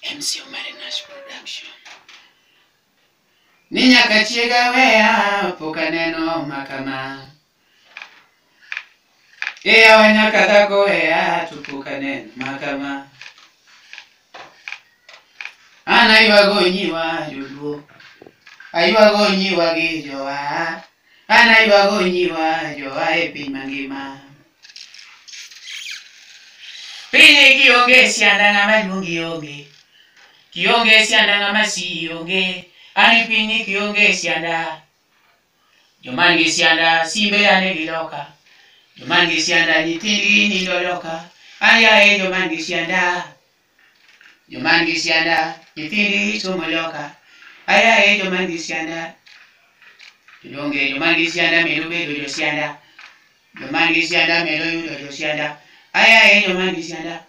MC Omari Nash Production. Ni nyaka chiega weya pok aneno makama. E yawa nyaka dhako weya to pok aneno makama. An aywago nyiwa joluo. Aywago nyiwa gi jowa. An aywago nyiwa jowa e piny mangima. Piny kionge sianda ng'ama luongi onge. Kionge sianda ng'ama siyi onge. An e piny kionge sianda. Joma nigi sianda simbe ane gi loka. Joma nigi sianda nyithindgi nindo loka. An yaye joma nigi sianda. Joma nigi sianda nyithindgi somo loka. Ayaye joma nigi sianda. To donge joma nigi sianda medo bedo josianda. Joma nigi sianda medo yudo josianda. Ayaye joma nigi sianda.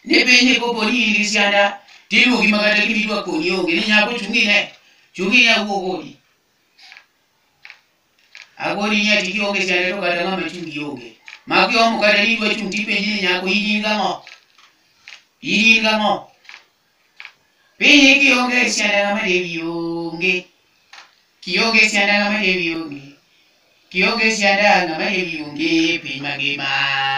Ne piny ni kopo ni in gi sianda tiluongi ma kata gima idwa konyi onge ni nyako chung' ine. Chung' ine awuo kodi. Agoni ni ati kionge sianda to kata ng'ama chungi onge. Ma kiomo kata ni idwa chung' tipenji ni nyako in in gang'o? In in gang'o? Piny kionge sianda ng'ama dewi onge. Kionge sianda ng'ama dewi onge. Kionge sianda ng'ama dewi onge piny mangima.